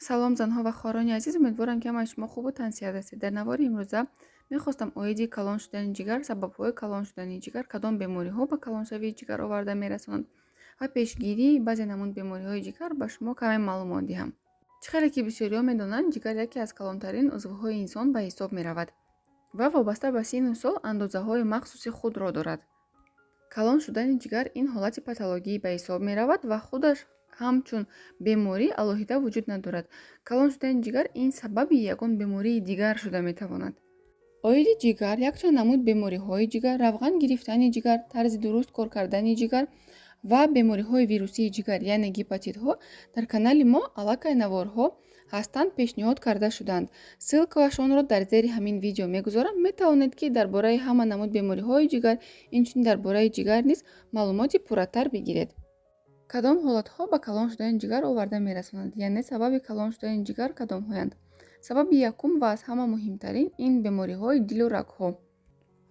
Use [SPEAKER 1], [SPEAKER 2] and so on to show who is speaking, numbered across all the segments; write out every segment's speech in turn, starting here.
[SPEAKER 1] Салом, занҳо ва хоҳарони азиз! Умедворам, ки ҳамаи шумо хубу тансиҳат ҳастед. Дар навори имрӯза мехостам оиди калон шудани ҷигар, сабабҳои калон шудани ҷигар, кадом бемориҳо ба калоншавии ҷигар оварда мерасонанд ва пешгирии баъзе намуд бемориҳои ҷигар ба шумо каме маълумот диҳам. Чӣ хеле ки бисёриҳо медонанд, ҷигар яке аз калонтарин узвҳои инсон ба ҳисоб меравад ва вобаста ба синну сол андозаҳои махсуси худро дорад. Калон шудани ҷигар ин ҳолати патологӣ ба ҳисоб меравад ва худаш ҳамчун беморӣ алоҳида вуҷуд надорад. Калон шудани ҷигар ин сабаби ягон бемории дигар шуда метавонад. Оиди ҷигар, якчанд намуд бемориҳои ҷигар, равған гирифтани ҷигар, тарзи дуруст кор кардани ҷигар ва бемориҳои вирусии ҷигар, яъне гепатитҳо, дар канали мо аллакай наворҳо ҳастанд, пешниҳод карда шудаанд. Ссылкашонро дар зери ҳамин видео мегузорам. Метавонед, ки дар бораи ҳама намуд бемориҳои ҷигар, инчунин дар бораи ҷигар низ маълумоти пурратар бигиред. Кадом ҳолатҳо ба калон шудани ҷигар оварда мерасонанд, яъне сабаби калон шудани ҷигар кадомҳоянд? Сабаби якум ва аз ҳама муҳимтарин ин бемориҳои дилу рагҳо.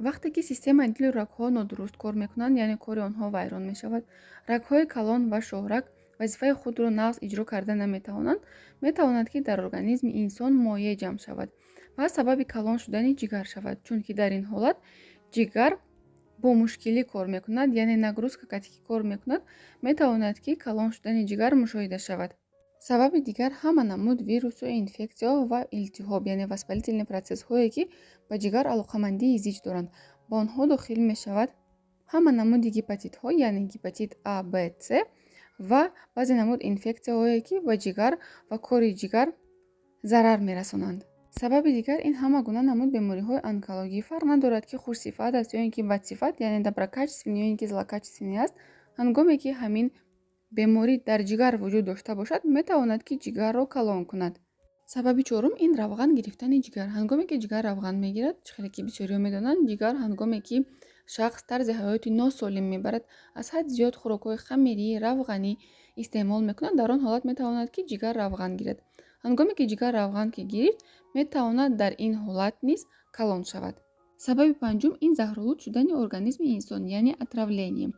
[SPEAKER 1] Вақте ки системаи дилу рагҳо нодуруст кор мекунанд, яъне кори онҳо вайрон мешавад, рагҳои калон ва шоҳраг вазифаи худро нағз иҷро карда наметавонанд, метавонад, ки дар организми инсон моеъ ҷамъ шавад ва сабаби калон шудани ҷигар шавад, чунки дар ин ҳолат ҷигар бо мушкилӣ кор мекунад, яъне нагрузка кати ки кор мекунад, метавонад, ки калон шудани ҷигар мушоҳида шавад. Сабаби дигар ҳама намуд вирусу инфексияҳо ва илтиҳоб, яъне воспалительный процессҳое, ки ба ҷигар алоқамандии зич доранд. Ба онҳо дохил мешавад ҳама намуди гепатитҳо, яъне гепатит А, Б, С ва баъзе намуд инфексияҳое, ки ба ҷигар ва кори ҷигар зарар мерасонанд. Сабаби дигар ин ҳама гуна намуд бемориҳои онкологӣ. Фарқ надорад, ки хушсифат аст ё ин ки бадсифат, яъне доброкачественный ё ин ки злокачественный аст. Ҳангоме ки ҳамин беморӣ дар ҷигар вуҷуд дошта бошад, метавонад, ки ҷигарро калон кунад. Сабаби чорум ин равған гирифтани ҷигар. Ҳангоме ки ҷигар равған мегирад, чӣ хеле ки бисёриҳо медонанд, ҷигар ҳангоме ки шахс тарзи ҳаёти носолим мебарад, аз ҳад зиёд хӯрокҳои хамирӣ, равғанӣ истеъмол мекунад, дар он ҳолат метавонад, ки ҷигар равған гирад. Ҳангоме ки ҷигар равған ки гирифт, метавонад дар ин ҳолат низ калон шавад. Сабаби панҷум ин заҳролуд шудани организми инсон, яъне отравление.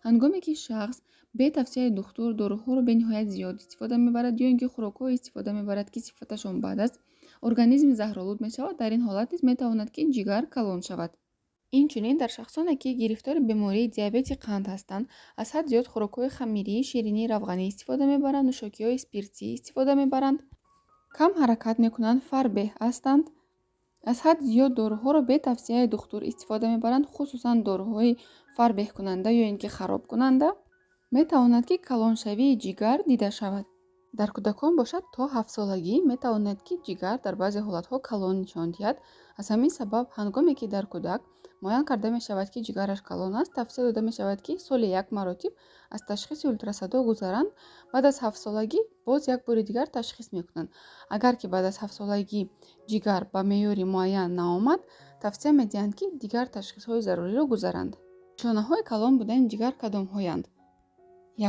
[SPEAKER 1] Ҳангоме ки шахс бе тавсияи духтур доруҳоро бениҳоят зиёд истифода мебарад ё ин ки хӯрокҳое истифода мебарад, ки сифаташон бад аст, организм заҳролуд мешавад. Дар ин ҳолат низ метавонад, ки ҷигар калон шавад. Инчунин дар шахсоне, ки гирифтори бемории диабети қанд ҳастанд, аз ҳад зиёд хӯрокҳои хамирӣ, ширинӣ, равғанӣ истифода мебаранд, нӯшокиҳои спиртӣ истифода мебаранд, кам ҳаракат мекунанд, фарбеҳ ҳастанд, аз ҳад зиёд доруҳоро бе тавсияи духтур истифода мебаранд, хусусан доруҳои фарбеҳкунанда ё ин ки харобкунанда, метавонад, ки калоншавии ҷигар дида шавад. Дар кӯдакон бошад, то 7-солагӣ метавонад, ки ҷигар дар баъзе ҳолатҳо калон нишон диҳад. Аз ҳамин сабаб, ҳангоме ки дар кӯдак муайян карда мешавад, ки ҷигараш калон аст, тавсия дода мешавад, ки соли як маротиб аз ташхиси ултрасадо гузаранд. Баъд аз 7-солагӣ боз як бори дигар ташхис мекунанд. Агар ки баъд аз 7-солагӣ ҷигар ба меъёри муайян наомад, тавсия медиҳанд, ки дигар ташхисҳои заруриро гузаранд. Нишонаҳои калон будани ҷигар кадомҳоянд?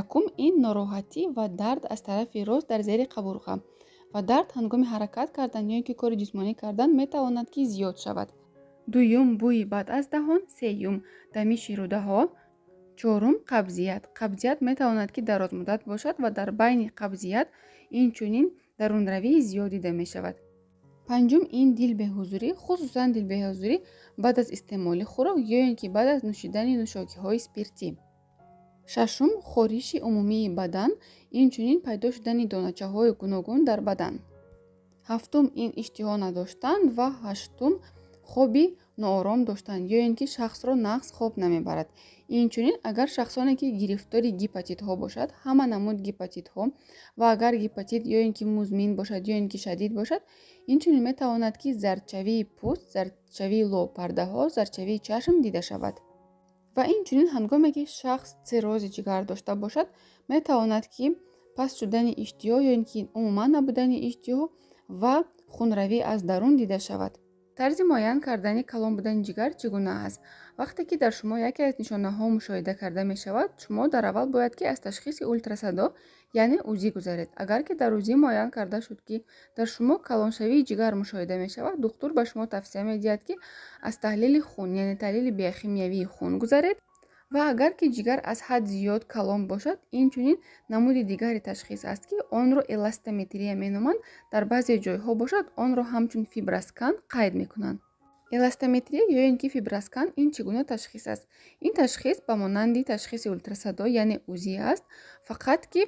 [SPEAKER 1] Якум ин нороҳатӣ ва дард аз тарафи рост дар зери қабурға ва дард ҳангоми ҳаракат кардан ё ин ки кори ҷисмонӣ кардан метавонад, ки зиёд шавад. Дуюм, бӯи бад аз даҳон. Сеюм, дамиши рӯдаҳо. Чорум, қабзият. Қабзият метавонад, ки дарозмуддат бошад ва дар байни қабзият инчунин дарунравии зиёд дида мешавад. Панҷум ин дилбеҳузурӣ, хусусан дилбеҳузурӣ баъд аз истеъмоли хӯрок ё ин ки баъд аз нӯшидани нӯшокиҳои спиртӣ. Шашум, хориши умумии бадан, инчунин пайдо шудани доначаҳои гуногун дар бадан. Ҳафтум ин иштиҳо надоштан ва ҳаштум, хоби ноором доштан ё ин ки шахсро нағз хоб намебарад. Инчунин агар шахсоне, ки гирифтори гепатитҳо бошад, ҳама намуд гепатитҳо, ва агар гепатит ё ин ки музмин бошад, ё ин ки шадид бошад, инчунин метавонад, ки зардшавии пӯст, зардшавии лобпардаҳо, зардшавии чашм дида шавад. Ва инчунин ҳангоме ки шахс циррози ҷигар дошта бошад, метавонад, ки паст шудани иштиҳо ё ин ки умуман набудани иштиҳо ва хунравӣ аз дарун дида шавад. Тарзи муайян кардани калон будани ҷигар чӣ гуна аст? Вақте ки дар шумо яке аз нишонаҳо мушоҳида карда мешавад, шумо дар аввал бояд, ки аз ташхиси ултрасадо, яъне УЗИ, гузаред. Агар ки дар УЗИ муайян карда шуд, ки дар шумо калоншавии ҷигар мушоҳида мешавад, духтур ба шумо тавсия медиҳад, ки аз таҳлили хун, яъне таҳлили биохимиявии хун, гузаред. Ва агар ки ҷигар аз ҳад зиёд калон бошад, инчунин намуди дигари ташхис аст, ки онро эластометрия меноманд. Дар баъзе ҷойҳо бошад, онро ҳамчун фиброскан қайд мекунанд. Эластометрия ё ин ки фиброскан ин чӣ гуна ташхис аст? Ин ташхис ба монанди ташхиси ултрасадо, яъне УЗИ аст, фақат ки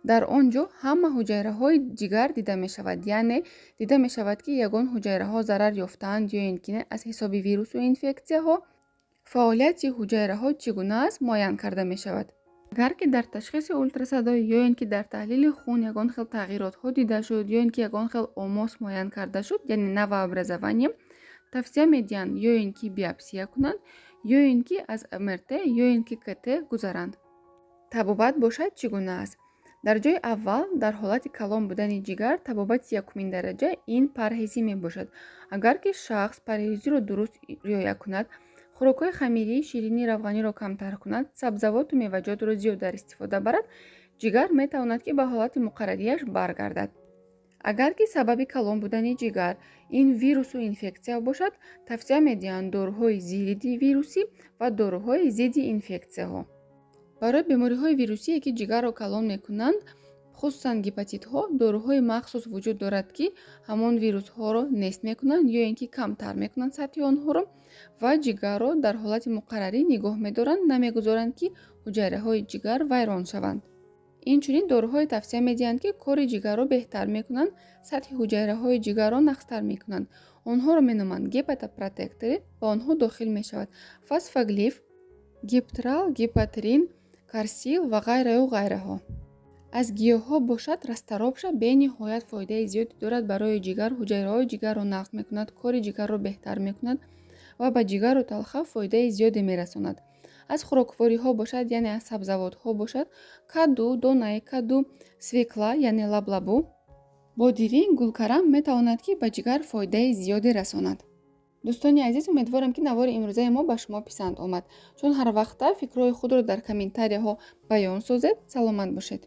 [SPEAKER 1] дар он ҷо ҳама ҳуҷайраҳои ҷигар дида мешавад, яъне дида мешавад, ки ягон ҳуҷайраҳо зарар ёфтаанд ё ин ки не, аз ҳисоби вирусу инфексияҳо. Фаъолияти ҳуҷайраҳо чӣ гуна аст, муайян карда мешавад. Агар ки дар ташхиси ултрасадо ё ин ки дар таҳлили хун ягон хел тағйиротҳо дида шуд ё ин ки ягон хел омос муайян карда шуд, яъне новообразование, тавсия медиҳанд ё ин ки биопсия кунанд, ё ин ки аз МРТ ё ин ки КТ гузаранд. Табобат бошад, чӣ гуна аст? Дар ҷои аввал, дар ҳолати калон будани ҷигар, табобати якумин дараҷа ин парҳезӣ мебошад. Агар ки шахс парҳезиро дуруст риоя кунад, хӯрокҳои хамирӣ, ширинӣ, равғаниро камтар кунад, сабзавоту меваҷотро зиёдтар истифода барад, ҷигар метавонад, ки ба ҳолати муқаррарияш баргардад. Агар ки сабаби калон будани ҷигар ин вирусу инфексия бошад, тавсия медиҳанд доруҳои зидди вирусӣ ва доруҳои зидди инфексияҳо. Барои бемориҳои вирусие, ки ҷигарро калон мекунанд, хусусан гепатитҳо, доруҳои махсус вуҷуд дорад, ки ҳамон вирусҳоро нест мекунанд ё ин ки камтар мекунанд сатҳи онҳоро ва ҷигарро дар ҳолати муқаррарӣ нигоҳ медоранд, намегузоранд, ки ҳуҷайраҳои ҷигар вайрон шаванд. Инчунин доруҳое тавсия медиҳанд, ки кори ҷигарро беҳтар мекунанд, сатҳи ҳуҷайраҳои ҷигарро нағзтар мекунанд. Онҳоро меноманд гепатопротекторы. Ба онҳо дохил мешавад фосфоглив, гептрал, гепатрин, карсил ва ғайраю ғайраҳо. Аз гиёҳҳо бошад, расторопша бениҳоят фоидаи зиёде дорад барои ҷигар. Ҳуҷайраҳои ҷигарро нағз мекунад, кори ҷигарро беҳтар мекунад ва ба ҷигару талха фоидаи зиёде мерасонад. Аз хӯроквориҳо бошад, яъне аз сабзавотҳо бошад, каду, донаи каду, свекла, яъне лаблабу, бодиринг, гулкарам метавонад, ки ба ҷигар фоидаи зиёде расонад. Дӯстони азиз, умедворам, ки навори имрӯзаи мо ба шумо писанд омад. Чун ҳар вақта, фикрҳои худро дар комментарияҳо баён созед. Саломат бошед.